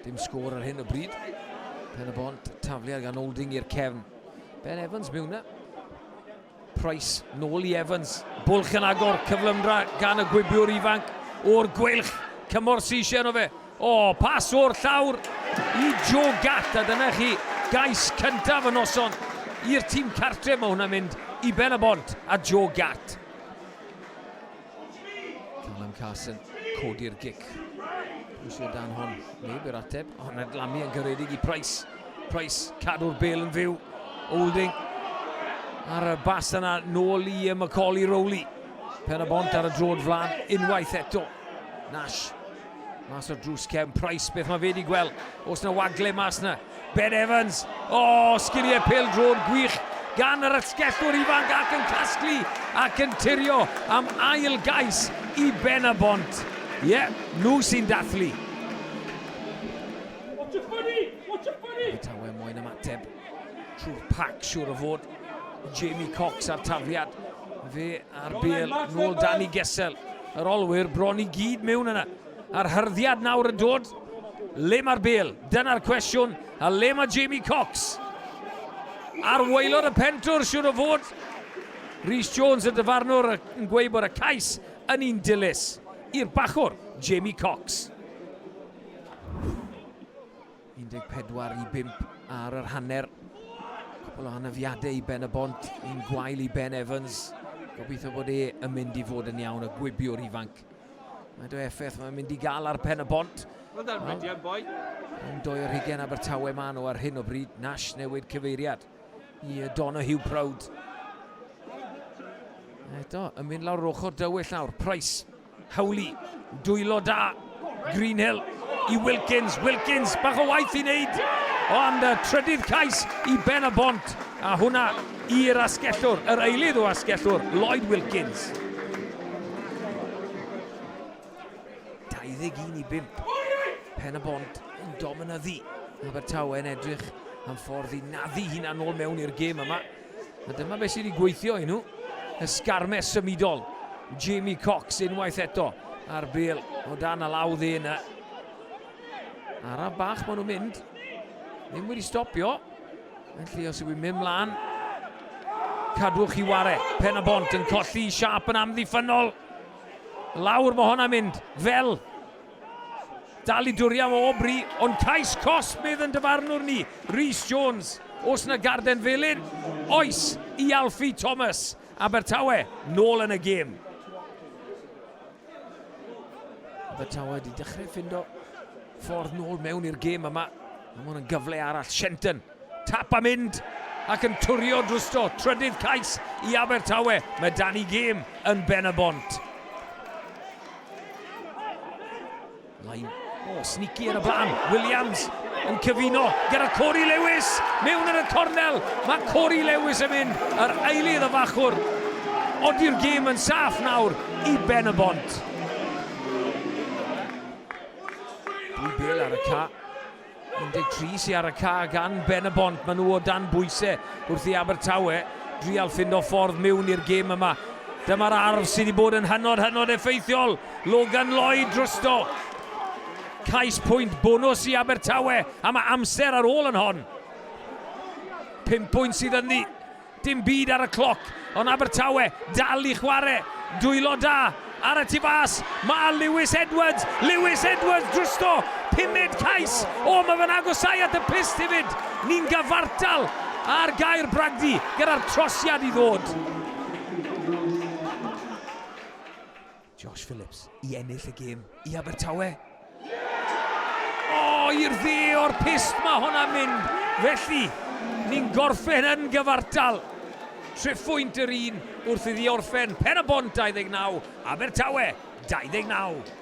Dim sgôr ar hyn o bryd. Pen y bont, tafliad gan Olding i'r cefn. Ben Evans mewn na. Price nôl i Evans. Bwlch yn agor, cyflymdra gan y gwibiwr ifanc o'r gweilch. Cymorth sy'n eisiau arno fe. O, pas o'r llawr i Joe Gatt, a dyna chi gais cyntaf y noson i'r tîm cartref. Mae hwnna'n mynd i Ben y Bont a Joe Gatt. Callum Carson codi'r gic. Pwysio dan hon, neb i'r ateb. Ond adlamu yn garedig i Price. Price cadw'r bel yn fyw. Olding ar y bas yna nôl i Macaulay Rowley. Pen y bont ar y drod flan unwaith eto. Nash Mas o'r drws cefn, Price, beth mae fe wedi gweld? Os na wagle mas na. Ben Evans, o, oh, sgiliau pêl drod gwych gan yr asgellwr ifanc ac yn casglu ac yn tirio am ail gais i Ben y Bont. Ie, yeah, nhw sy'n dathlu. Watch your funny! Watch your funny! Abertawe moyn ymateb trwy'r pac siŵr o fod. Jamie Cox a'r tafliad. Fe a'r bel nôl Danny Gessel. Yr olwyr bron i gyd mewn yna. A'r hyrddiad nawr yn dod. Le mae'r bel? Dyna'r cwestiwn. A le mae Jamie Cox? Ar waelod y pentwr, siŵr o fod. Rhys Jones y dyfarnwr yn gweud bod y cais yn un dilys i'r bachwr, Jamie Cox. 14 i 5 ar yr hanner. Cwpl o anafiadau i Ben y Bont, un gwael i Ben Evans. Gobeithio bod e yn mynd i fod yn iawn, y gwibiwr ifanc. Mae do effaith mae'n mynd i gael ar Pen y Bont. Well done, Rhydian, boy. Yn doi o'r hugen Abertawe maen nhw ar hyn o bryd. Nash newid cyfeiriad i Donoghue Proud. Eto, yn mynd lawr yr ochr dywyll nawr. Price Howley, dwylo da. Greenhill i Wilkins. Wilkins, bach o waith i wneud. Ond y trydydd cais i Ben y Bont. A hwnna i'r asgellwr, yr eilydd o asgellwr, Lloyd Wilkins. 21 i 5. Pen y Bont yn dominyddu. Abertawe yn edrych am ffordd i naddu hunan nôl mewn i'r gêm yma. A dyma beth sydd wedi gweithio i nhw. Y sgarmes symudol. Jamie Cox unwaith eto a'r bel o dan y law dde yna. Araf bach maen nhw'n mynd. Ddim wedi stopio. Felly os yw'n mynd mlaen, cadwch i ware. Pen y bont yn colli siap yn amddiffynnol. Lawr mae hwnna'n mynd fel Dal i dwrio am Aubrey, ond cais cosb medd yn dyfarnwr ni, Rhys Jones. Oes na garden felyn? Oes, i Alfie Thomas. Abertawe, nôl yn y gêm. Abertawe wedi dechrau ffindo ffordd nôl mewn i'r gêm yma. Mae hwn yn gyfle arall. Shenton, tap a mynd ac yn twrio drosto. Trydydd cais i Abertawe. Mae Danny Gêm yn ben y bont. Lai, o, oh, sneaky ar y blaen. Williams yn cyfuno gyda Corey Lewis mewn yn y cornel. Mae Corey Lewis yn mynd, yr eilydd y fachwr. Odi'r gêm yn saff nawr i Ben y Bont. Dwy bel ar y ca. 13 sy'n ar y ca gan Ben y Bont. Maen nhw o dan bwysau wrth i Abertawe drial ffindo ffordd mewn i'r gêm yma. Dyma'r arf sydd wedi bod yn hynod, hynod effeithiol. Logan Lloyd drosto. Cais pwynt bonws i Abertawe, a mae amser ar ôl yn hon. 5 pwynt sydd ynddi. Dim byd ar y cloc, ond Abertawe dal i chwarae. Dwylo da ar y tu fas. Mae Lewis Edwards, Lewis Edwards drosto. Pumed cais. O, mae fe'n agosau at y pyst hefyd. Ni'n gyfartal ar gair bragdy gyda'r trosiad i ddod. Josh Phillips i ennill y gêm i Abertawe. O, oh, i'r dde o'r pyst mae hwnna'n mynd. Felly, ni'n gorffen yn gyfartal. Triphwynt yr un wrth iddi orffen. Pen y Bont 29, Abertawe 29.